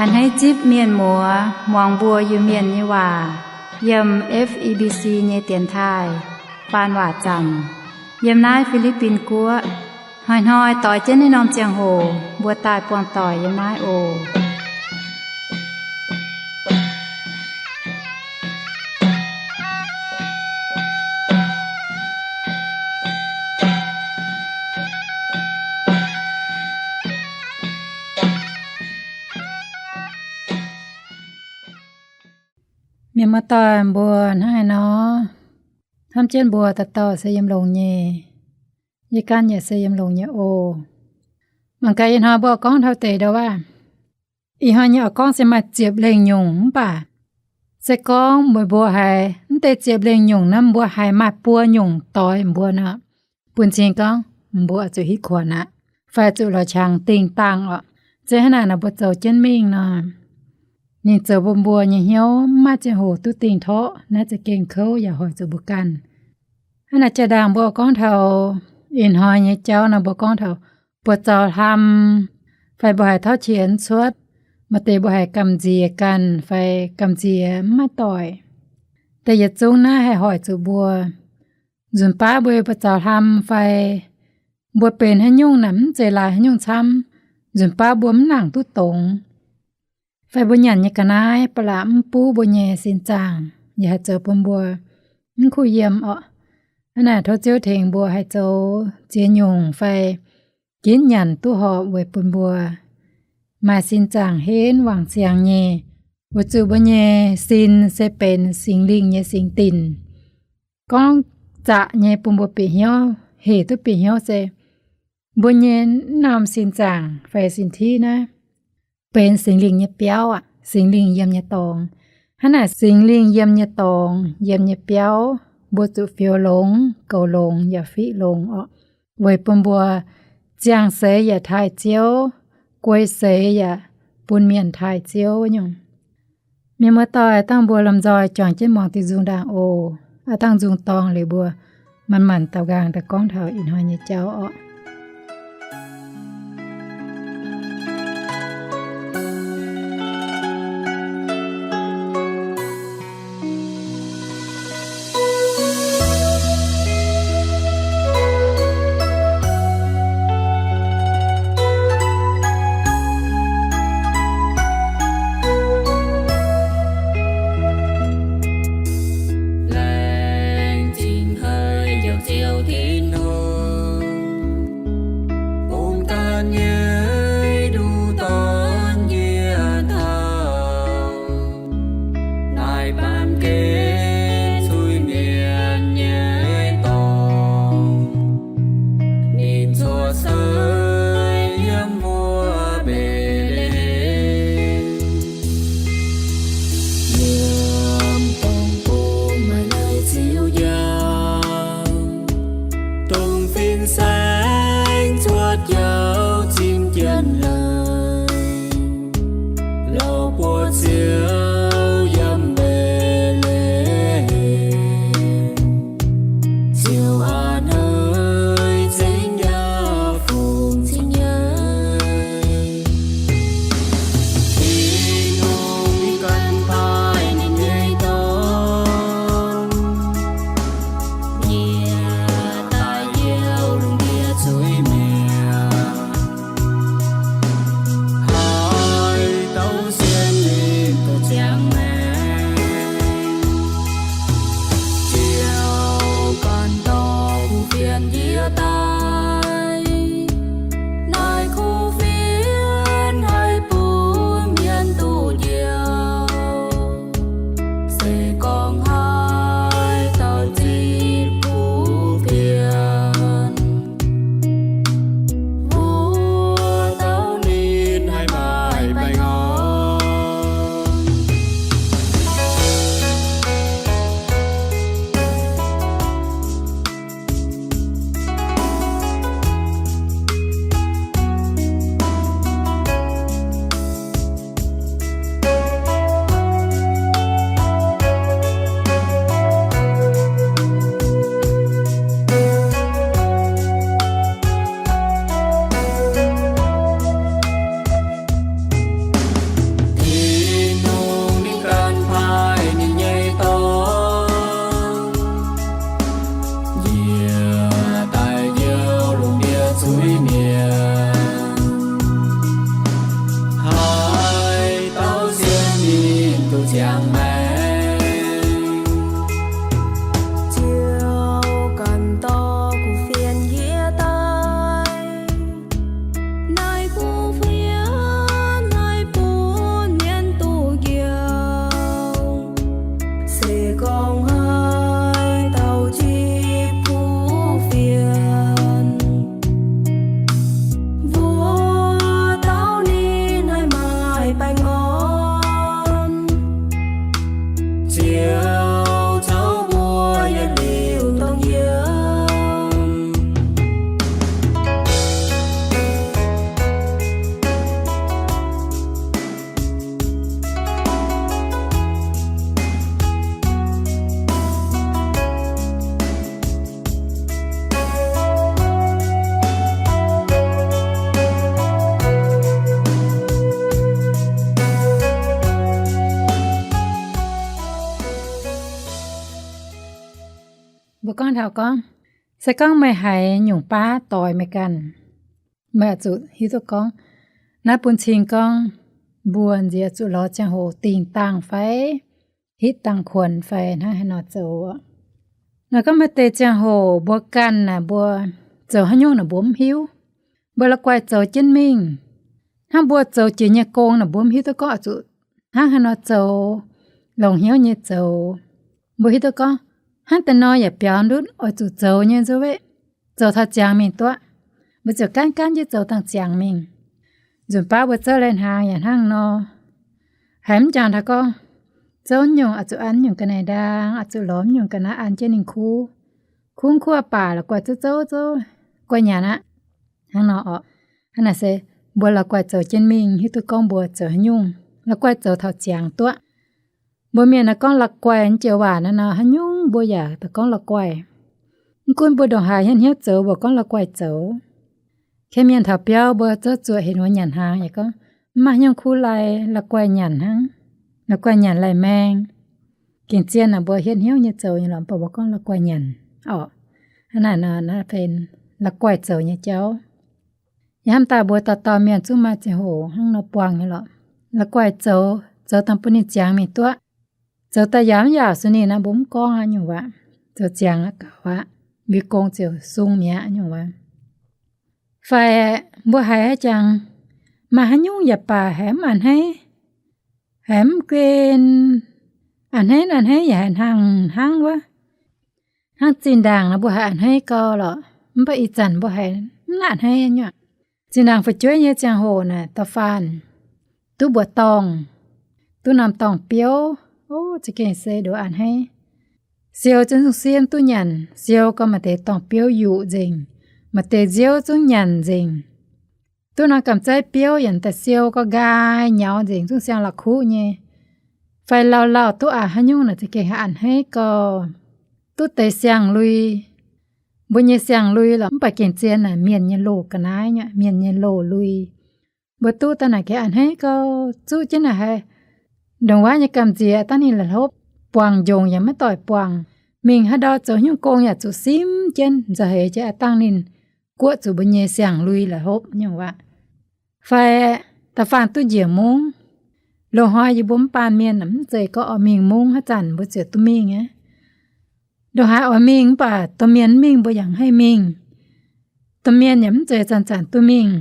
Hneiv zipv mienh muoz muangx mbuo Iu-Mienh nyei waac yiem F E B C nyei dienx taaih faan waac zanc yiem naaiv Fi^li^bin Guoqv. Hnoi-hnoi doix jienv naaiv norm ziangh hoc mbuo daaih buangh doic yiem naaiv oc. Mienh muoz-doic mbuo, hnangv haaix nor, hnamv jienv mbuo dauh dauh se yiem longx nyei. Yie ganh yaac se yiem longx nyei oc. Mangc gaax ih hnoi mbuo gorngv taux deix ndouv aav, ih hnoi nyei oix gorngv se maaih ziepc lengh nyungc mv baac se gorngv meih mbuo haiz mv deix ziepc lengh nyungc naaiv mbuo haiz maaih buo nyungc doix mbuo nor, bun cing gorngv mbuo zuqc hitv kuonx aqv, fai zuqc lorz qangx dingh dangh oc. Zeiz hnangv naaic nor mbuo zoux jienv mingh nor, ninh zoux bun mbuo nyei hnyouv mv maaih ziangh hoc duqv dingh torqv. Naaiv za'gengh kouv yaac hoic zuqc mbuo ganh. Hnangv naaic jaa-ndaangc mbuo gorngv taux ih hnoi nyei jauv nor, mbuo gorngv taux buoz-zaux hlam, fai mbuo haiz tauv qiex cuotv, maaih deix mbuo haiz gamh nziex ganh fai gamh nziex mv maaih doic. Da'yietv zungv naaiv haih hoic zuqc mbuo, nzunc baav mbuo buoz-zaux hlam fai mbuo benx haaix nyungc naaic mv zeiz laaix haaix nyungc camv, nzunc baav mbuo mv nangc duqv dongz. Fai mbuo nyanc nyei ga'naaiv ba'laqc mv buv mbuo nyei sin zaangc, yaac haih zoux bun mbuo mv kuh yiem orqc. Hnangv naaic tov Ziouv tengx mbuo haih zoux ziex nyungc fai ginv nyanc duqv horpc weic bun mbuo maaih sin zaangc henv wangc ziangx nyei, weic zuqc mbuo nyei sin se benx Singx Lingh nyei singx dinc. Gorngv zaqc nyei bun mbuo bieqc hnyouv, hec duqv bieqc hnyouv se mbuo nyei naaiv norm sin zaangc fai sin tiqv naaiv benx Singx Lingh nyei biauv aqv, Singx Lingh yiem nyei dorngx. Hnangv naaic Singx Lingh yiem nyei dorngx, yiem nyei biauv, mbuo zuqc fioux longx, goux longx yaac fiqv longx orqc, weic bun mbuo ziangh seix yaac taaih Ziouv, guei seix yaac bun mienh taaih Ziouv nyungc. Mienh muoz-doic, dangh mbuo lomh nzoih juangc jienv muangx diuh nzung ndaangc oc. Aav dangh nzung dorngx liuz mbuo manc-manc daaux nqaang daaih gorngv taux ih hnoi nyei jauv orqc. Laengz zingh haic nyei Ziouv Tin-Hungh, bungx daan nyei nduqc dorn yie taux, naaic baamh gen cuiv mienh nyei dorngx. Ninh cuotv seix yiem wuov Mbetc^le^hem, yiem dongh bung maaih leiz ziux njaaux, dongh fin-saeng cuotv njaaux zinh jienv leiz. Lorz buoz-zaux yiem Mbetc^le^hem, Ziouv aac, naaiv zengv yaac fungx cing nyei. Tin-Hungh ninh ganh paaiv ninh nyei dorngx, nyiec daaih youh lungh ndiev zuiz-mi'aqv. Haaix dauh sienx ninh, dorh ziangx maengc. Ziouc ganh dorh kuv fienx njiec daaih, naaiv kuv fienx naaiv bun mienh duqv njoux. Se gorngv haaix dauh jipv kuv fienx, mbuo dauh ninh haih maaih baengh orn, Ziouv caux mbuo yietc liuz dongh yiem. Mbuo gorngv taux gorngv, se gorngv meih haiz nyungc baav doix meih ganh, meih oix zuqc hiuv duqv gorngv, naaiv bun cing gorngv mbuo nziex zuqc lorz ziangh hoc dingh dangh fai hitv dangh kuonx fai hnangv haaix nor zoux. Naaiv gorngv maaih deix ziangh hoc mbuo ganh naaic mbuo zoux haaix nyungc naaic mbuo mv hiuv. Mbuo la'guaih zoux jienv mingh. Hnangv mbuo zoux jiex nyei gong naaic mbuo mv hiuv duqv gorngv oix zuqc hnangv haaix nor zoux, longc hnyouv nyei zoux. Mbuo hiuv duqv gorngv hnangv deix nor yaac biaux ndutv oix zuqc zoux nyei nzuov weqv, zoux taux ziangx mingh duqv. Mbuo ziouc gaanv gaanv jienv zoux dangh ziangx mingh. Nzunc baav mbuo zouv lai-hnaangx yaac hnangv nor. Haiz mv jangx taux gorngv zouv nyungc oix zuqc an nyungc ga'naaiv ndaang, oix zuqc lorz nyungc ga'naaiv an jienv ninh kuv. Kuv kuv baac la'guaih zouv zouv zouv, guaih nyanc aqv. Hnangv nor oc. Hnangv naaic se mbuo la'guaih zoux jienv mingh hiuv duqv gorngv mbuo zoux haaix nyungc, la'guaih zoux taux ziangx duqv. Mbuo mienh naaiv gorngv la'guaih joux waac naaiv nor, haaix nyungc mbuo yaac daaih gorngv la'guaih. Mv gunv mbuo ndongc haaix hietv hnyouv zoux mbuo gorngv la'guaih zoux. Ken mienh taux biauv mbuo zouv zuoqc hinc wuov nyanc hnaangx yaac gorngv, mv maaih haaix nyungc kuv lai, la'guaih nyanc hnangv, la'guaih nyanc lai-maeng. Gengh zien naaic mbuo hietv hnyouv nyei zoux nyei lorqc, mv baac mbuo gorngv la'guaih nyanc oc. Hnangv naaic nor naaiv benx la'guaih zoux nyei jauv. Yaac hnamv daaih mbuo dauh dauh mienh zungv maaih ziangh hoc hnangv nor buangh nyei lorqc. La'guaih zoux, zoux dangh bun ninh ziangx mingh duqv. Zoux daaih yaac mv yaauc suonx ninh nor mbuo mv gorngv aqv nyungc waac. Zoux ziangx aqv gaux aqv, mbuo gong ziouc sung mi'aqv nyungc waac. Fai mbuo haiz haaix jangx maaih haaix nyungc yaac baac haiz mv a'hneiv, haiz mv guen, a'hneiv a'hneiv yaac haiz hnangv hnangv wuov. Hnangv zinh ndaangc nor mbuo haiz a'hneiv gau lorqc, mv baac ih zanc mbuo haiz mv a'hneiv nyuoqc. Zinh ndaangc fu'jueiv nyei ziangh hoc naaic da'faanh duqv mbuoqc dorngh, duqv norm dorngh biouv, o, za'gengh se nduov a'hneiv. Siou zungv siem duqv nyanc, siou gau maaih deix dorngh biouv yuqc nzengc, maaih deix nziouv zungv nyanc nzengc. Duqv norm gamh zeiv biouv yaac daaih siou gau nqaai nyaux nzengc zungv siang la'kuqv nyei. Fai lauh lauh duqv aqc haaix nyungc naaic za'gengh haiz a'hneiv gau. Duqv deix siang-lui, mbuo nyei siang-lui lorqc, mv baac gengh zien naaic mienh nyei loz ga'naaiv nyuoqc, mienh nyei loz-lui. Mbuo duqv daaih naaic gengh a'hneiv gau, zuqv jienv naaic haiz ndongc wuov nyei gamh nziex dangh ninh la'hlopv, buangh njongc yaac maiv doic buangh, mingh haaix ndau zoux haaix nyungc gong yaac zuqc simv jienv nzauh heix jienv aqv dangh ninh guoqv zuqc mbuo nyei siang-lui la'hlopv nyungc waac. Fai da'faanh duqv njiec mungv. Loz-hnoi yie mbuo mv baan mienh mv zeiz gorngv oix mingh mungv haaix zanc mbuo ziouc duqv mingh aqv. Ndongc haaix oix mingh mv baac domh mienh mv mingh mbuo yaac mv haih mingh. Domh mienh yaac mv zeiz zanc-zanc duqv mingh.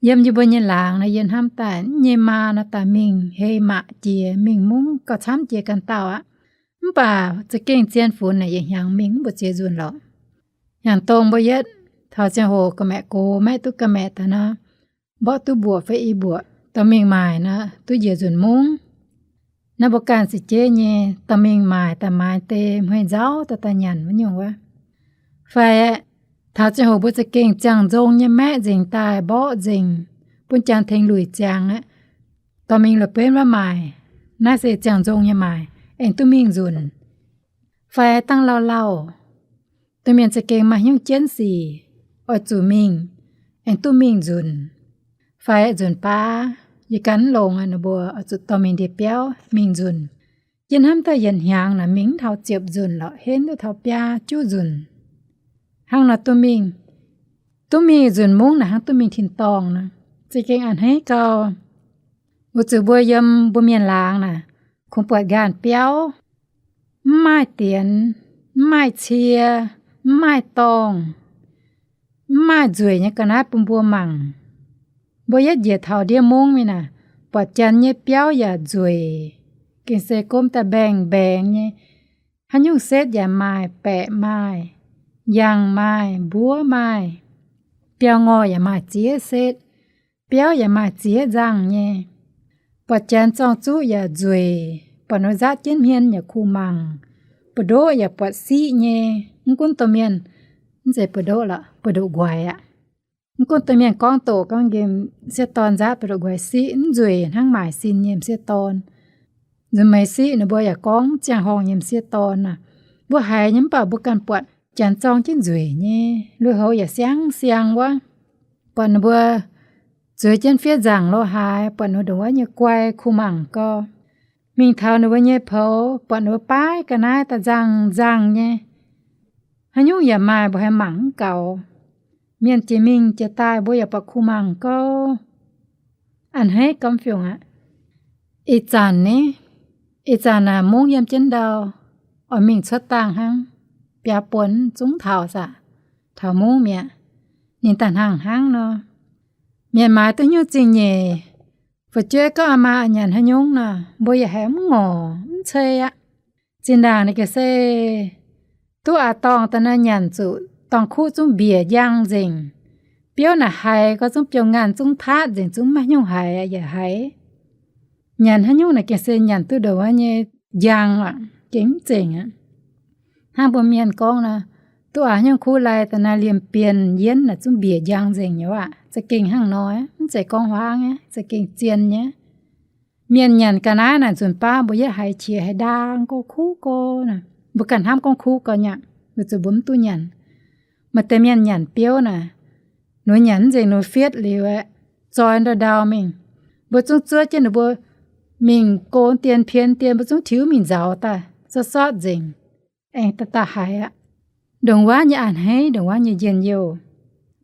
Yiem yie mbuo nyei laangz nor yie hnamv daaih nyei maa nor daaih mingh hei maqc jiex mingh mungv gauh camv jiex ganh dauh aqv. Mv baac za'gengh zien funx naaic yietc hnyangx mingh mv mbu'ziex nzunc lorqc. Hnyangx dongh mbuo yietv taux ziangh hoc ga'maeqc gox maiv duqv ga'maeqc daaih nor, mborqv duqv mbuoqc fai i mbuoqc dorh mingh maaic nor duqv njiec nzunc mungv. Naaiv mbuo ganh se jeiv nyei dorh mingh maaic daaih maaiz deix hmei nzauv daaih daaih nyanc wuov nyungc wuov. Fai taux ziangh hoc mbuo za'gengh ziangh nzong nyei maeqv nzengc daaih mborqv nzengc, bun jangx tengx luic ziangx aqv, dorh mingh la'benv wuov maaic. Naaiv se ziangh nzong nyei maaic aengx duqv mingh nzunc. Fai dangh lauh lauh, domh mienh za'gengh maaih hnyouv jienv sic oix zuqc mingh, aengx duqv mingh nzunc. Fai nzunc baav yie ganh mv longx aqv, ninh mbuo oix zuqc dorh mingh ndie-biauv mingh nzunc. Yie hnamv daaih yietc hnyangx naaic mingh mv taux ziepc nzunc lorqc, henv duqv taux biaa juqv nzunc. Hnangv nor duqv mingh, duqv mingh nzunc mungv naaic hnangv duqv mingh tin-dorngh nor, za'gengh a'hneiv gau. Weic zuqc mbuo yiem mbuo mienh laangz naaic, kungx buatc nqaanh biauv, mv maaih dienx, mv maaih cie, mv maaih dorngh, mv maaih nzueic nyei ga'naaiv bun mbuo mangc. Mbuo yietv njiec taux ndiev mungv mingh naaic, buatc janx nyei biauv yaac nzueic, gengh se gomv daaih mbaengx-mbaengx nyei, haaix nyungc setv yaac maaih, baeqc maaih, yangh maaih, mbuov maaih, biauv-ngorh yaac maaih ziex setv, biauv yaac maaih ziex nzangh nyei. Buatc janx zorng-zuqv yaac nzueic, buatc ninh nzaatv jienv hmien yaac kuh mangc, buoz-ndoqv yaac buatc siqv nyei. Mv gunv domh mienh, mv zeiz buoz-ndoqv lorqc, buoz-ndoqv nquaix aqv. Mv gunv domh mienh gorngv doqc gorngv nqemh m'sieqv dorn nzaatv buoz-ndoqv nquaix siqv mv nzueic hnangv maaic sin nyei m'sieqv dorn. Nzunc meih siqv ninh mbuo yaac gorngv ziangh horngh nyei m'sieqv dorn naaic, mbuo haiz nyei mv baac mbuo ganh buatc janx zorng jienv nzueic nyei, lui-houx yaac siang-siang wuov. Buatc ninh mbuo zueiz jienv fiev nzaangc lo haaix, buatc ninh mbuo ndongc wuov nyei guai kuh mangc gau. Mingh taux ninh mbuo nyei poux, buatc ninh mbuo baav ga'naaiv daaih nzangh-nzangh nyei. Haaix nyungc yaac maaih, mbuo haiz mangc mv gaux. Mienh jiex mingh jiex daaih mbuo yaac buatc kuh mangc gau. A'hneiv gomv fiungc aqv. Ih zanc ni, ih zanc naaic mungv yiem jienv ndau, oix mingh cuotv dangh hnangv, biaa buonc zungv taux aqv, taux mungv mi'aqv. Ninh daaih hnangv hnangv nor, mienh maaiz duqv nyungc zingh nyeic, fu'jueiv gorngv aa maa a'nyanc haaix nyungc nor, mbuo yaac haiz mv ngorc mv cei aqv. Zinh ndaangc ninh ga'sie duqv aax dorngh daaih naaiv nyanc zuqc dorngh kuv zungv mbiec njang nzengc. Biouv naaic haiz gau zungv biouv-ngaanh zungv taatv nzengc, zungv maiv nyungc haiz yaac haiz. Nyanc haaix nyungc naaic gengh se nyanc duqv ndongc wuov nyei njang aqv, gengh mv zengc aqv. Hnangv mbuo mienh gorngv nor, duqv aax haaix nyungc kuv lai daaih naaiv liemh bienh yienv naaic zungv mbiec njang nzengc nyei aqv. Za'gengh hnangv nor, mv zeiz gorngv huaangv aqv, za'gengh zien nyei. Mienh nyanc ga'naaiv naaic nzunc baav mbuo yietv haiz qiex haiz ndaang gorx kuv gorx naaic, mbuo ganh hnamv gorngv kuv gorx nyei aqv, weic zuqc mbuo mv duqv nyanc. Maaih deix mienh nyanc biouv naaic, ninh nyanc mv nzengc ninh fietv liuz aeqv, zoi ndau-ndau mingh. Mbuo zungv zuov jienv ninh mbuo mingh go dien pien dien, mbuo zungv tiux mingh nzauz daaih, sortv-sortv nzengc, aengx daaih daaih haiz aqv. Ndongc wuov nyei a'hneiv, ndongc wuov nyei njien-youh.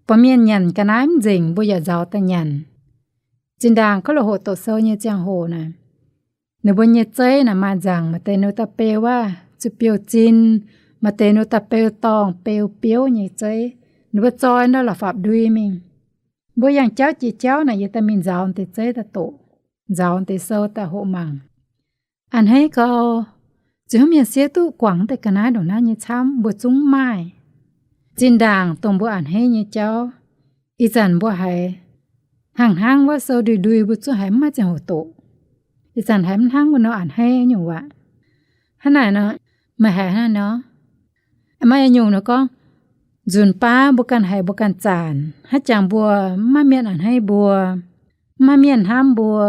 Buatc mienh nyanc ga'naaiv mv nzengc, mbuo yaac nzauz daaih nyanc. Zinh ndaangc gorngv loz-hoc doqc sou nyei ziangh hoc naaic, ninh mbuo nyei zeiv naaic maaih nzaangc, maaih deix ninh daaih beu wuov zuqc biouv-zin, maaih deix ninh daaih beu dorngh beu biouv nyei zeiv. Ninh mbuo zoi ndau la'fapv-ndui mingh. Mbuo yangh jauv jiex jauv naaic yie daaih mingh nzauz deix zeiv daaih doqc, nzauz deix sou daaih hoqc mangc. A'hneiv gau, zuqc hnangv mienh siev duqv guangc deix ga'naaiv ndongc naaiv nyei camv mbuo zungv maaih. Zinh ndaangc dongh mbuo a'hneiv nyei jauv, ih zanc mbuo haiz hnangv hnangv wuov sou ndui-ndui mbuo zungv haiz mv maaih ziangh hoc doqc. Ih zanc haiz mv hnangv wuov nor a'hneiv nyungc waac. Hnangv naaic nor, meih haiz hnangv nor, maaih nyungc nor gorngv, nzunc baav mbuo ganh haiz mbuo ganh zaanc, haaix jangx mbuo mv maaih mienh a'hneiv mbuo, mv maaih mienh hnamv mbuo,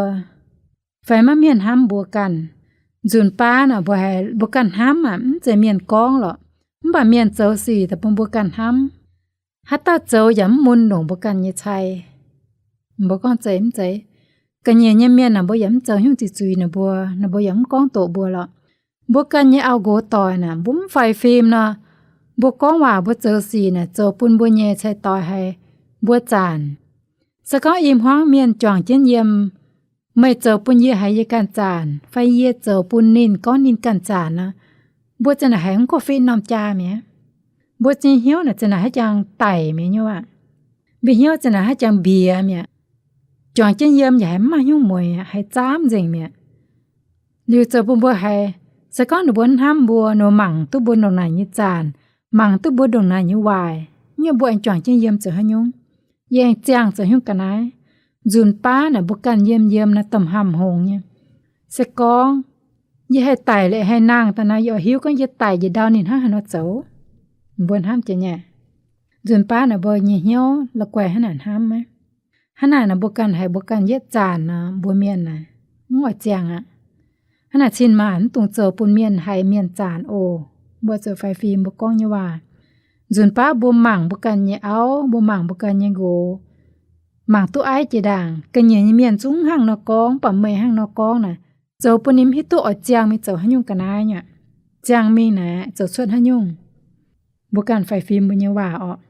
fai maiv mienh hnamv mbuo ganh. Nzunc baav naaic mbuo haiz mbuo ganh hnamv aqv, mv zeiz mienh gorngv lorqc, mv baac mienh zoux sic daaih bun mbuo ganh hnamv. Haaix dauh zoux yaac mv mun longc mbuo ganh nyei cai. Mbuo gorngv zeiz mv zeiz? Ga'nyiec nyei mienh naaic mbuo yaac mv zoux haaix nyungc ziqc zuiz ninh mbuo, ninh mbuo yaac mv gorngv doqc mbuo lorqc. Mbuo ganh nyei auv-nqox doic naaic mbuo mv faix fim nor, mbuo gorngv waac mbuo zoux sic naaic zoux bun mbuo nyei cai doix haiz mbuo zaanc. Se gorngv i hmuangv mienh juangc jienv yiem, meih zoux bun yie haiz yie ganh zaanc fai yie zoux bun ninh gorngv ninh ganh zaanc nor, mbuo za'naaic haiz mv gorngv fitv norm jaa mi'aqv. Mbuo nyei hnyouv naaic za'naaic haaix jangx daic mi'aqv nyei aqv. Mbuo hnyouv za'naaic haaix jangx mbiex mi'aqv. Juangc jienv yiem yaac haiz mv maaih hnyouv mueiz, haiz zaamv nzengc mi'aqv. Liuz zoux bun mbuo haiz, se gorngv ninh mbuo hnamv mbuo, ninh mbuo mangc duqv mbuo ndongc naaic nyei zaanc, mangc duqv mbuo ndongc naaic nyei waaic, nyei mbuo aengx juangc jienv yiem zoux haaix nyungc? Yie aengx ziangh zoux haaix nyungc ga'naaiv? Nzunc baav naaic mbuo ganh yiem yiem naaiv domh hnamv hngongx nyei. Se gorngv yie haih daic liuz haih nangh daaih naaiv, yie oix hiuv gorngv yie daic njiec ndau ninh hnangv haaix nor zoux. Mbuo hnamv jiex nyei. Nzunc baav naaic mbuo nyei hnyouv la'guaih hnangv naaic hnamv aqv. Hnangv naaic naaic mbuo ganh haiz mbuo ganh yietv zaanc nor, mbuo mienh naaic mv oix ziangh aqv. Hnangv naaic cin-maanc mv dungx zoux bun mienh haiz mienh zaanc oc. Mbuo zoux faix fim mbuo gorngv nyei waac. Nzunc baav mbuo mangc mbuo ganh nyei auv, mbuo mangc mbuo ganh nyei nqox, mangc duqv aiv jiex ndaangc, ga'nyiec nyei mienh zungv hnangv nor gorngv, mv baac meih hnangv nor gorngv naaic, zoux bun ninh mv hiuv duqv oix ziangh mingh zoux haaix nyungc ga'naaiv nyei. Ziangh mingh naaic zoux cuotv haaix nyungc? Mbuo ganh faix fim mbuo nyei waac orqc.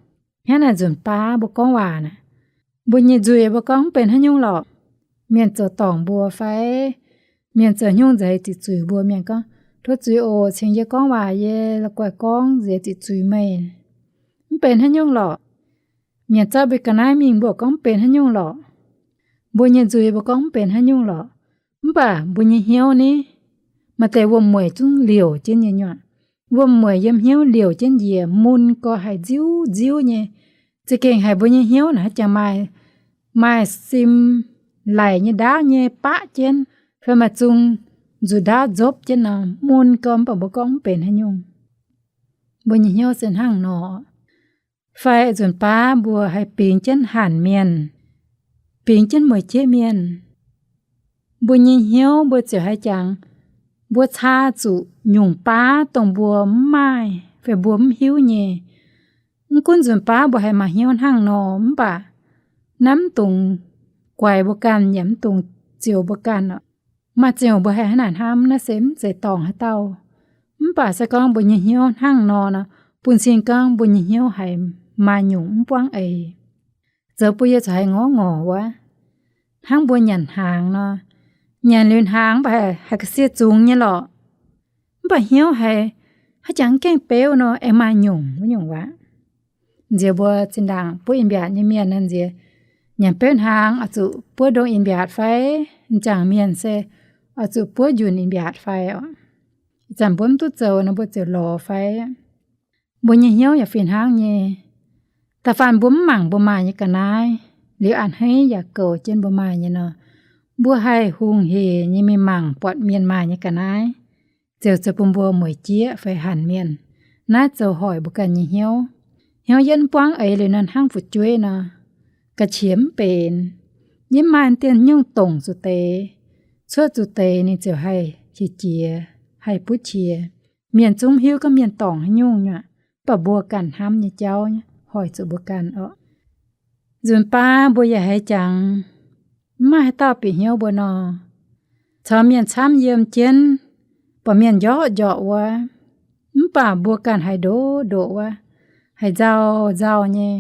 Hnangv naaic nzunc baav mbuo gorngv waac naaic, mbuo nyei nzuih mbuo gorngv mv benx haaix nyungc lorqc. mienh zoux dorngc mbuo fai mienh zoux haaix nyungc nziex ziqc zuiz mbuo, mienh gorngv, Tov zuiz oc, cingx yie gorngv waac yie la'guaih gorngv nziex ziqc zuiz meih. Mv benx haaix nyungc lorqc. Mienh zorqv mbuo ga'naaiv mingh mbuo gorngv mv benx haaix nyungc lorqc. Mbuo nyei nzuih mbuo gorngv mv benx haaix nyungc lorqc. Mv baac mbuo nyei hnyouv ni, maaih deix wuom-mueic zungv liouc jienv nyei nyuoqc. Wuom-mueic yiem hnyouv liouc jienv njiec mun gau haic nziuv nziuv nyei. Za'gengh haic mbuo nyei hnyouv naaic haaix jangx maaih, maaih sim laic nyei ndaauv nyei baqv jienv, fai maaih zung nzuqc ndaauv nzopv jienv nor, mun gau mv baac mbuo gorngv mv benx haaix nyungc. Mbuo nyei hnyouv se hnangv nor. Fai nzunc baav mbuo haih bingx jienv hanc mienh, bingx jienv mueic jieqv mienh, mbuo nyei hnyouv mbuo ziouc haiz jangx, mbuo caa zuqc nyungc baav dongh mbuo mv maaih fai mbuo mv hiuv nyei. Mv gunv nzunc baav mbuo haih maaih hnyouv hnangv nor, mv baac naaiv mv dungx guaix mbuo ganh yaac mv dungx zioux mbuo ganh oc. Maaih ziangh hoc mbuo haih hnangv naaic hnamv, naaiv se mv zeiz dorngc haaix dauh. Mv baac se gorngv mbuo nyei hnyouv hnangv nor nor, bun cing gorngv mbuo nyei hnyouv haiz maaih nyungc mv buangv eix. Zoux bun yie zuqc haiz ngorc ngorc wuov. Hnangv mbuo nyanc hnaangx nor, nyanc liuz hnaangx mv baac haih ga'sie zungx nyei lorqc. Mv baac hnyouv haiz haaix jangx mv gaengh beuv nor, aengx maaih nyungc wuov nyungc waac. Nziex mbuo zinh ndaangc buov in-mbiaatc nyei mienh nor, nziex nyanc beuv hnaangx oix zuqc buov ndongc in-mbiaatc fai? M'jangc mienh se oix zuqc buov njunc in-mbiaatc fai oc? Ih zanc mbuo mv duqv zoux nor, mbuo ziouc lorz fai? Mbuo nyei hnyouv yaac fih hnangv nyei. Da'faanh mbuo mv mangc mbuo maaih nyei ga'naaiv, liuz a'hneiv yaac goux jienv mbuo maaih nyei nor, mbuo haih hungh hec nyei mingh mangc buatc mienh maaih nyei ga'naaiv, ziouc zoux bun mbuo mueic jieqv fai hanc mienh. Naaiv zoux hoic mbuo ganh nyei hnyouv. Hnyouv yietv mv buangv eix liuz nor, hnangv fu'jueiv nor, ga'qiex mv benx. Yietv maaih dien nyungc dongc zuqc deix, cuotv zuqc deix, ninh ziouc haih qiex jiez, haih butv qiex. Mienh zungv hiuv gorngv mienh dorngc haaix nyungc nyuoqc, mv baac mbuo ganh hnamv nyei jauv hoic zuqc mbuo ganh oc. Nzunc baav mbuo yaac haiz jangx, mv maaih haaix dauh bieqc hnyouv mbuo nor. Caux mienh camv yiem jienv, buatc mienh njorqv njorqc wuov, mv baac mbuo ganh haiz ndoqv ndoqc wuov, haiz nzauh nzauh nyei.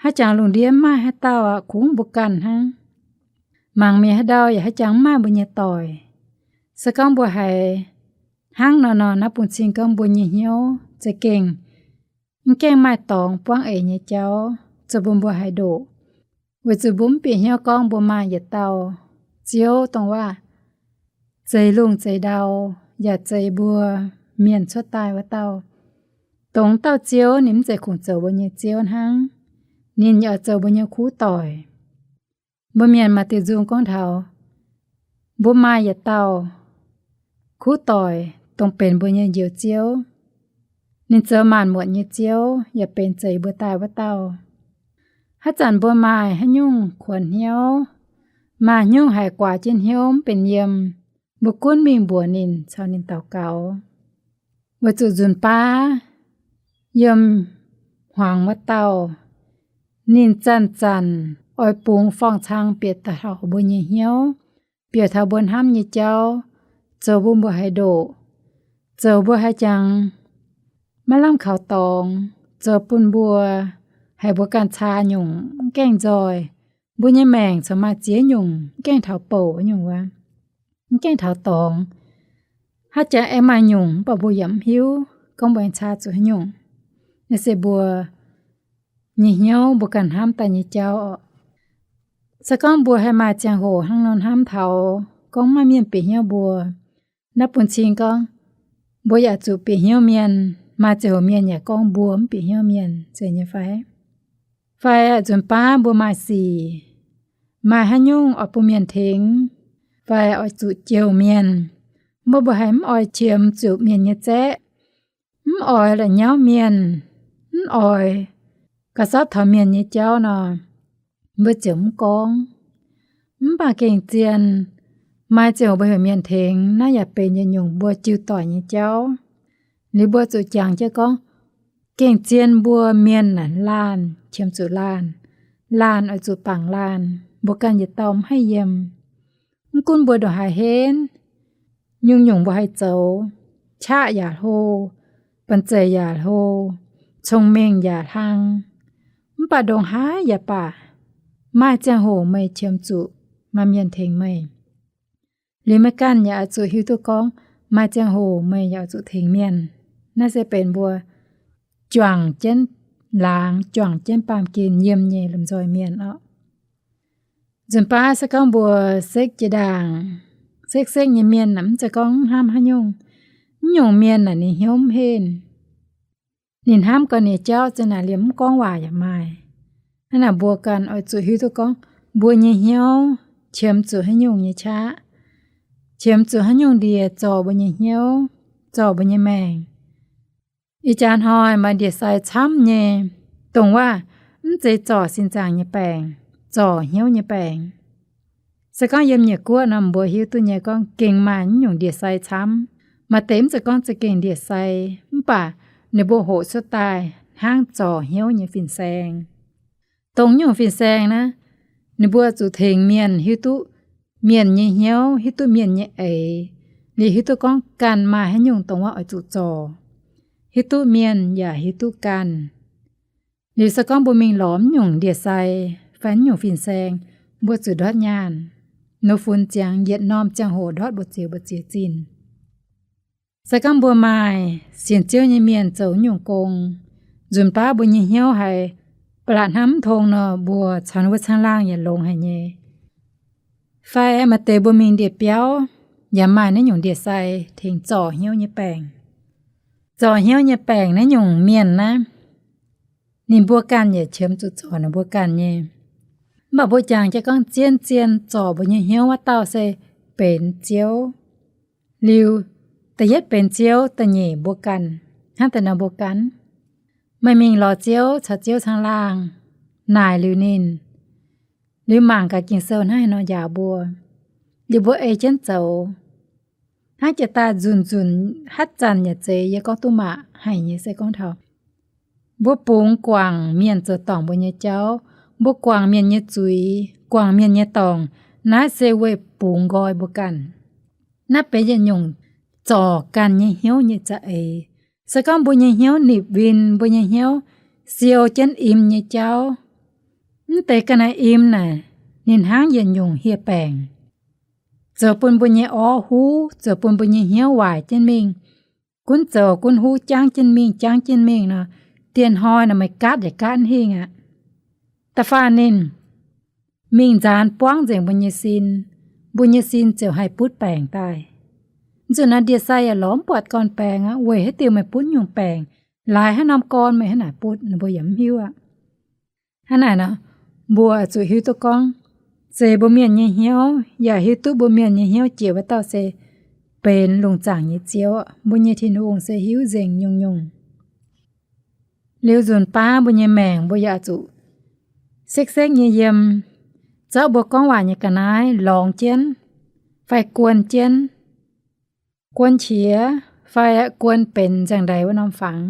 Haaix jangx lungh ndiev mv maaih haaix dauh aqv, kungx mbuo ganh hnangv. Mangc mienh haaix ndau yaac haaix jangx mv maaih mbuo nyei doic. Se gorngv mbuo haiz hnangv nor nor, naaiv bun cing gorngv mbuo nyei hnyouv za'gengh mv gaengh maaih dorngx buangv eix nyei jauv zoux bun mbuo haiz ndoqc. Weic zuqc mbuo mv bieqc hnyouv gorngv mbuo maaih yietc dauh Ziouv, dongh waac zeix lungh zeix ndau, yaac zeix mbuo mienh cuotv daaih wuov dauh. Dongh dauh Ziouv ninh mv zeiz kungx zoux mbuo nyei Ziouv hnangv. Ninh yaac zoux mbuo nyei kuv doic. Mbuo mienh maaih diuh nzung gorngv taux mbuo maaih yietc dauh kuv doic, dongh benx mbuo nyei Njoux Ziouv. Ninh zoux maanc muotc nyei Ziouv, yaac benx zeix mbuo daaih wuov dauh. Haaix zanc mbuo maaih haaix nyungc kuonx hnyouv, maaih haaix nyungc haiz guaax jienv hnyouv mv benx yiem, mbuo gunv mingh mbuox ninh, caux ninh daux gaux. Weic zuqc nzunc baav yiem hmuangx wuov dauh, ninh zanc-zanc oix bungx forng-cang bieqc taux mbuo nyei hnyouv, bieqc taux mbuo hnamv nyei jauv, zoux bun mbuo haiz ndoqc, zoux mbuo haaix jangx maiv lamh kaux dorngx, zoux bun mbuo haiz mbuo ganh caa nyungc mv gaengh nzoih. Mbuo nyei maengc corc maaih ziex nyungc mv gaengh taux bouc nyungc wuov, mv gaengh taux dorngx. Haaix jangx aengx maaih nyungc mv baac mbuo yaac mv hiuv gorngv mbuo aengx caa zuqc haaix nyungc. Naaiv se mbuo nyei hnyouv mbuo ganh hnamv daaih nyei jauv oc. Se gorngv mbuo haih maaih ziangh hoc hnangv nor hnamv taux gorngv maaih mienh bieqc hnyouv mbuo, naaiv bun cing gorngv mbuo yaac zuqc bieqc hnyouv mienh. Maaih ziangh hoc mienh yaac gorngv mbuo mv bieqc hnyouv mienh, zeiz nyei fai? Fai nzunc baav mbuo maaih sic, maaih haaix nyungc oix bun mienh tengx, fai oix zuqc jouh mienh, mbuo mbuo haiz mv oix qiemx zuqc mienh nyei zaeqv, mv oix la'nyauv mienh, mv oix gauh sapv taux mienh nyei jauv nor, mbuo ziouc mv gorngv. Mv baac gengh zien, maaih ziangh hoc mbuo heuc mienh tengx, naaiv yaac benx yietc nyungc mbuo jiu doic nyei jauv. Liuz mbuo zuqc jangx jienv gorngv, gengh zien mbuo mienh naaic laanh qiemx zuqc laanh, laanh oix zuqc bangc laanh, mbuo ganh yietc dauh mv haih yiem. Mv gunv mbuo ndongc haaix henv, nyungc-nyungc mbuo haih zoux, qaqv yaac hlo, banh zeic yaac hlo, cong-mengh yaac hlang, mv baac ndongc haaix yaac baac, maaih ziangh hoc meih qiemx zuqc maaih mienh tengx meih. Liuz meih ganh yaac oix zuqc hiuv duqv gorngv maaih ziangh hoc meih yaac oix zuqc tengx mienh. Naaiv se benx mbuo juangc jienv laangz, juangc jienv baamh gen yiem nyei lomh nzoih mienh oc. Nzunc baav se gorngv mbuo sekv jiex ndaangc, sekv-sekv nyei mienh aeqv, mv zeiz gorngv hnamv haaix nyungc. Mv nyungc mienh naaic ninh hnyouv mv henv. Ninh hnamv gau ninh nyei jauv, za'gengh naaic liemh mv gorngv waac yaac maaih. Hnangv naaic mbuo ganh oix zuqc hiuv duqv gorngv mbuo nyei hnyouv qiemx zuqc haaix nyungc nyei qaqv, qiemx zuqc haaix nyungc ndie-sai zorc mbuo nyei hnyouv, zorc mbuo nyei maengc. Ih jaax hnoi maaih ndie-sai camv nyei, dongh waac mv zeiz zorc sin zaangc nyei baengc, zorc hnyouv nyei baengc. Se gorngv yiem nyeic guoqv nor mbuo hiuv duqv nyei gorngv gengh maaih nyungc ndie-sai camv. Maaih deix mv zeiz gorngv za'gengh ndie-sai, mv baac ninh mbuo hoqc cuotv daaih hnangv zorc hnyouv nyei fin-saeng. Dongh nyungc fin-saeng naaiv, ninh mbuo zuqc tengx mienh hiuv duqv mienh nyei hnyouv, hiuv duqv mienh nyei eix, liuz hiuv duqv gorngv ganh maaih haaix nyungc dongh waac oix zuqc zorc, hiuv duqv mienh yaac hiuv duqv ganh. Liuz se gorngv mbuo mingh lorz mv nyungc ndie-sai fai mv nyungc fin-saeng, mbuo zuqc ndortv nyaanh, nor funx ziangx yietc norm ziangh hoc ndortv mbu'ziex mbu'ziex zinh. Se gorngv mbuo maaih sienx Ziouv nyei mienh zoux nyungc gong, nzunc baav mbuo nyei hnyouv haiz ba'laqc hnamv mv tong nor, mbuo caux ninh mbuo caangh laangh yaac longx haic nyei. Fai maaih deix mbuo mingh ndie-biauv yaac maaih naaiv nyungc ndie-sai tengx zorc hnyouv nyei baengc. Zorc hnyouv nyei baengc naaiv nyungc mienh naaiv, ninh mbuo ganh yaac qiemx zuqc zorc ninh mbuo ganh nyei. Mv baac mbuo jangx jienv gorngv zien-zien zorc mbuo nyei hnyouv wuov dauh se benx Ziouv. Liuz, da'yietv benx Ziouv, da'nyeic mbuo ganh. Hnangv deix nor mbuo ganh, meih mingh lorz Ziouv, caux Ziouv caangh laangh, naaic liuz ninh, liuz mangc gaax Ging-Sou hnangv haaix nor njaaux mbuo, liuz mbuo ei jienv zoux. Hnangv jiex daaih nzunc nzunc haaix zanc yaac zeiz yie gorngv duqv maac haic nyei se gorngv taux mbuo bungx guangc mienh zoux dorngc mbuo nyei jauv, mbuo guangc mienh nyei zuiz, guangc mienh nyei dorngc, naaiv se weic bungx nqoi mbuo ganh. Naaiv benx yietc nyungc zorc ganh nyei hnyouv nyei za'eix. Se gorngv mbuo nyei hnyouv nipc win, mbuo nyei hnyouv siou jienv im nyei jauv, mv deix ga'naaiv im naaic, ninh hnangv yietc nyungc hieh baengc, zoux bun mbuo nyei orv huv, zoux bun mbuo nyei hnyouv waaic jienv mingh. Gunv zoux gunv huv, jangv jienv mingh jangv jienv mingh nor, dieh hnoi naaic meih gaatv yaac gaatv hingh aqv. Da'faanh ninh mingh nzaanx buangv nzengc mbuo nyei sin, mbuo nyei sin ziouc haih butv baengc daaih. Nzunc naaiv ndie-sai yaac lorz mv buatc gorn-baengx aqv. Weic haaix diuc meih butv nyungc baengc? Laaix haaix norm gorn meih hnangv naaic butv? Ninh mbuo yaac mv hiuv aqv. Hnangv naaic nor, mbuo zuqc hiuv duqv gorngv, zeiz mbuo mienh nyei hnyouv, yaac hiuv duqv mbuo mienh nyei hnyouv jiex wuov dauh se benx lungh zaangc nyei Ziouv. Mbuo nyei Tin-Hungh se hiuv nzengc nyungc-nyungc. Liuz nzunc baav mbuo nyei maengc mbuo yaac zuqc sekv-sekv nyei yiem. Zorqv mbuo gorngv waac nyei ga'naaiv lorngx jienv fai guon jienv, guon qiex fai guon benx nzengc ndaix wuov norm fangx.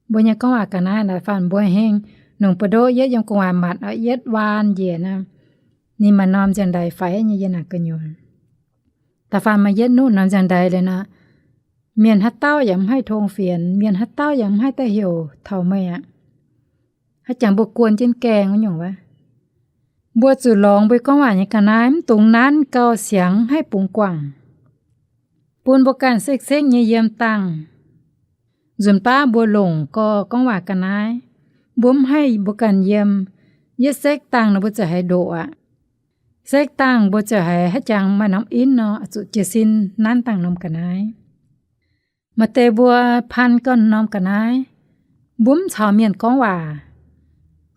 Mbuo nyei gorngv waac ga'naaiv naaic, faanh mbuo hingh nungx buoz-ndoqv yietv yiem gu'nguaaic matc oix yietv waan njiec nor, ninh maaih norm nzengc ndaix faix nyei yiem naaic gu'nyuoz. Da'faanh meih yietv nuqv norm nzengc ndaix liuz nor, mienh haaix dauh yaac mv haih tong fienx, mienh haaix dauh yaac mv haih daaih heuc taux meih aqv. Haaix jangx mbuo guon jienv gaengh wuov nyungc wuov. Mbuo zuqc lorngx mbuo gorngv waac nyei ga'naaiv mv dungx nanv gau, siangx haih bungx guangc, bun mbuo ganh sekv-sekv nyei yiem dangh. Nzunc baav mbuo longc gau gorngv waac ga'naaiv, mbuo mv haih mbuo ganh yiem. Yietv sekv dangh nor mbuo ziouc haiz ndoqc aqv. Sekv dangh mbuo ziouc haiz haaix jangx maaih norm inv nor, zuqc jiez sin nanv dangh norm ga'naaiv. Maaih deix mbuo pan gau norm ga'naaiv, mbuo mv caux mienh gorngv waac.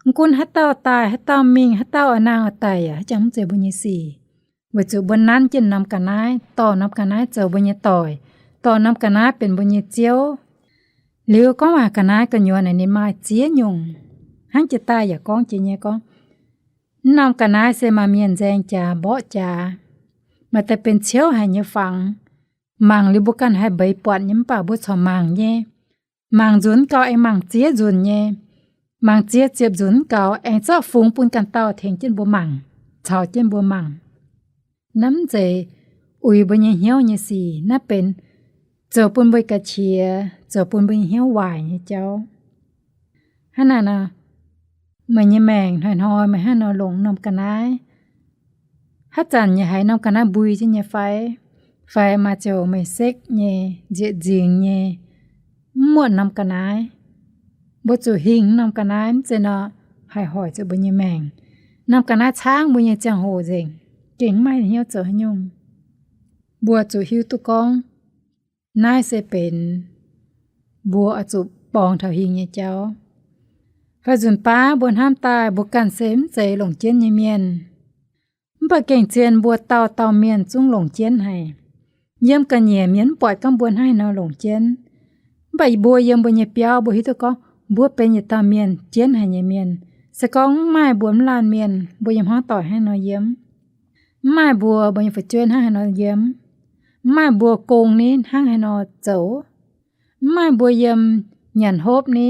Mv gunv haaix dauh daaih, haaix dauh mingh, haaix dauh a'naang a'daic, haaix jangx mv zeiz mbuo nyei sic, weic zuqc mbuo nanv jienv norm ga'naaiv, dorh norm ga'naaiv zoux mbuo nyei doic, dorh norm ga'naaiv benx mbuo nyei ziouv. Liuz gorngv waac ga'naaiv gu'nyuoz naaic ninh maaih ziex nyungc. Hnangv jiex daaih yaac gorngv jiex nyei gorngv, mv norm ga'naaiv se maaih mienh nzaeng jaax mborqv jaax, maaih deix benx ciouv haic nyei fangx. Mangc liuz mbuo ganh haih mbeix buatc nyei, mv baac mbuo corc mangc nyei. Mangc nzunc gau aengx mangc ziex nzunc nyei. Mangc ziex ziepc nzunc gau aengx zorqv fungx bun ganh dauh tengx jienv mbuo mangc, caux jienv mbuo mangc. Naaiv mv zeiz uix mbuo nyei hnyouv nyei sic, naaiv benx zoux bun mbuo ga'qiex, zoux bun mbuo nyei hnyouv waaic nyei jauv. Hnangv naaic nor, meih nyei maengc hnoi-hnoi meih hnangv nor longc norm ga'naaiv, Haaix zanc yaac haiz norm ga'naaiv mbui jienv nyei fai? Fai maaih ziangh hoc meih sekv nyei, nzieqc nzingx nyei, mv muonc norm ga'naaiv? Mbuo zuqc hingh norm ga'naaiv, mv zeiz nor haih hoic zuqc mbuo nyei maengc. Norm ga'naaiv caangv mbuo nyei ziangh hoc nzengc, gengh mv maaih hnyouv zoux haaix nyungc. Mbuo zuqc hiuv duqv gorngv naaiv se benx mbuo oix zuqc borngz taux hingh nyei jauv. Fai nzunc baav mbuo hnamv daaih mbuo ganh se mv zeiz longc jienv nyei mienh, mv baac gengh zien mbuo dauh dauh mienh zungv longc jienv haic. Yiem ga'nyiec mienh mv buatc gorngv mbuo hnangv haaix nor longc jienv. Mv baac mbuo yiem mbuo nyei biauv mbuo hiuv duqv gorngv mbuo benx yietc dauh mienh jienv haic nyei mienh. Se gorngv mv maaih mbuo mv laanh mienh, mbuo nyei hmuangv doic hnangv haaix nor yiem? Mv maaih mbuo, mbuo nyei fu'jueiv hnangv haaix nor yiem? Mv maaih mbuo gong ni hnangv haaix nor zoux? Mv maaih mbuo yiem nyanc hopv ni,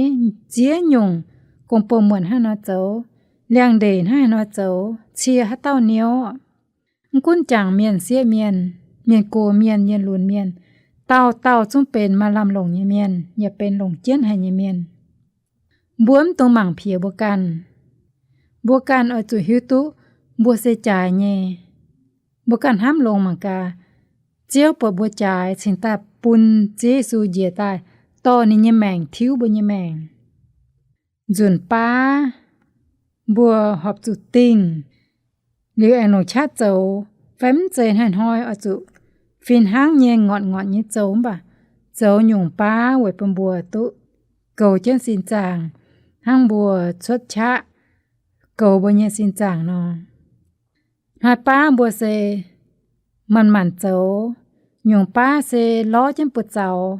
ziex nyungc gong-bou muonc hnangv haaix nor zoux, liangx-ndeic hnangv haaix nor zoux, cie haaix dauh niouv? Mv gunv jangc mienh, sieqv mienh, mienh gox mienh, mienh lunx mienh, dauh dauh zungv benx maaih lamh longc nyei mienh, yaac benx longc jienv haic nyei mienh. Mbuo mv dungx mangc piex mbuo ganh. Mbuo ganh oix zuqc hiuv duqv mbuo se jaaix nyei. Mbuo ganh hnamv longx mangc gaax, Ziouv buatc mbuo jaaix cingx daaih bun Ziouv Yesu njiec daaih dorh ninh nyei maengc tiuv mbuo nyei maengc. Nzunc baav mbuo horpc zuqc dingh liuz aengx longc qaqv zoux, fai mv zeiz hnoi-hnoi oix zuqc fih hnangv nyei ngorc ngorc nyei zoux, mv baac zoux nyungc baav weic bun mbuo duqv goux jienv sin zaangc hnangv mbuo cuotv qaqv goux mbuo nyei sin zaangc nor. Hnoi baav mbuo se manc-manc zoux, nyungc baav se lorz jienv buoz-zaux,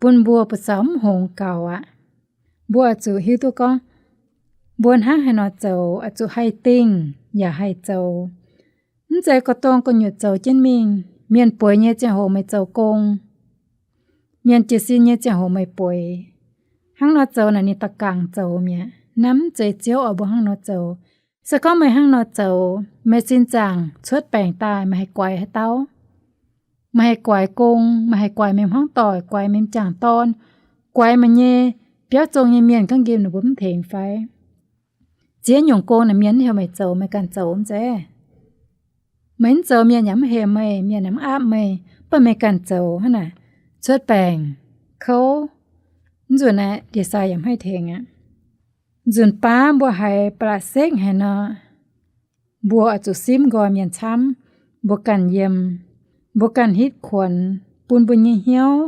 bun mbuo buoz-zaux mv hngongx gaux aqv. Mbuo oix zuqc hiuv duqv gorngv mbuo hnangv haaix nor zoux, oix zuqc haih dingh yaac haih zoux. Mv zeiz gorqv-dongh gu'nyuoz zoux jienv mingh. Mienh bueix nyei ziangh hoc meih zoux gong, mienh jiez sin nyei ziangh hoc meih bueix. Hnangv nor zoux naaic ninh da'gangc zoux mi'aqv. Naaiv mv zeiz Ziouv oix mbuo hnangv nor zoux. Se gorngv meih hnangv nor zoux, meih sin zaangc cuotv baengc daaih meih haih guaix haaix dauh? Meih haih guaix gong, meih haih guaix meih hmuangv doic, guaix meih m'jangc dorn, guaix meih nyei biauv zong nyei mienh gorngv nqemh ninh mbuo mv tengx fai? Ziex nyungc gong naaic mienh mv heuc meih zoux, meih ganh zoux mv zeiz? Meih mv zoux mienh yaac mv hemx meih, mienh yaac mv aapv meih, mv baac meih ganh zoux hnangv naaic, cuotv baengc, kouv, mv nzunc naaic ndie-sai yaac mv haih tengx aqv. Nzunc baav mbuo haiz ba'laqc sekv haic nor, mbuo oix zuqc simv nqoi mienh camv, mbuo ganh yiem, mbuo ganh hitv kuonx, bun mbuo nyei hnyouv,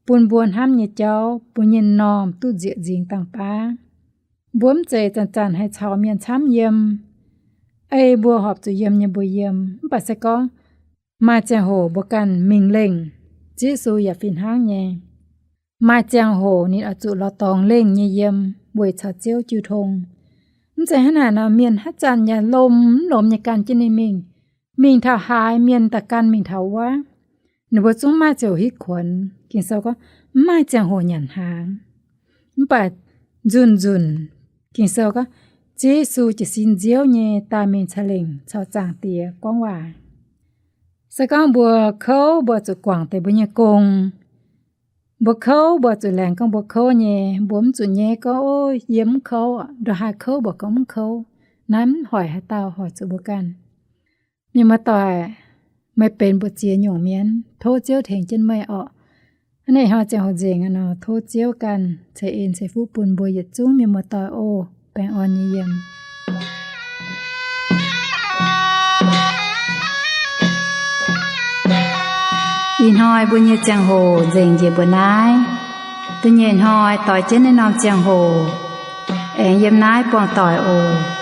bun mbuo hnamv nyei jauv, bun nyei m'normh duqv nzieqc nzingx dangh baav. Mbuo mv zeiz zanc-zanc haih caux mienh camv yiem. Ei mbuo horpc zuqc yiem nyei mbuo yiem, mv baac se gorngv maaih ziangh hoc mbuo ganh mingh lengh, Ziouv Yesu yaac fih hnangv nyei. Maaih ziangh hoc ninh oix zuqc lorz dorngx lengh nyei yiem weic caux Ziouv jiu tong. Mv zeiz hnangv naaic nor, mienh haaix zanc yaac lomh mv lomh nyei gan jienv ninh mingh. Mingh taux haaix, mienh daaih gan mingh taux wuov. Ninh mbuo zungv maaih ziouc hitv kuonx. Ging-Sou gorngv mv maaih ziangh hoc nyanc hnaangx. Mv baac nzunc-nzunc, Ging-Sou gorngv Ziouv Yesu jiez sin nziouv nyei daaih mingh ca'lengc caux Zaangc Diex gorngv waac. Se gorngv mbuo kouv, mbuo zuqc guangc deix mbuo nyei gong. Mbuo kouv, mbuo zuqc laengz gorngv mbuo kouv nyei. Mbuo mv zuqc nyaiv gorngv, Ov, yie mv kouv, ndongc haaix kouv mbuo gorngv mv kouv. Naaiv mv hoic haaix dauh, hoic zuqc mbuo ganh. Mienh muoz-doic, meih benx mbu'ziex nyungc mienh, tov Ziouv tengx jienv meih orqc. Hnangv naaic hnoi ziangh hoc nzengc nor, tov Ziouv ganh ceix en ceix fuqv bun mbuo yietc zungv mienh muoz-doic oc. Baengh orn nyei yiem. Ih hnoi mbuo nyei ziangh hoc nzengc njiec mbuo naaiv. Da'nyeic hnoi doix jienv naaiv norm ziangh hoc aengx yiem naaiv buangh doic oc.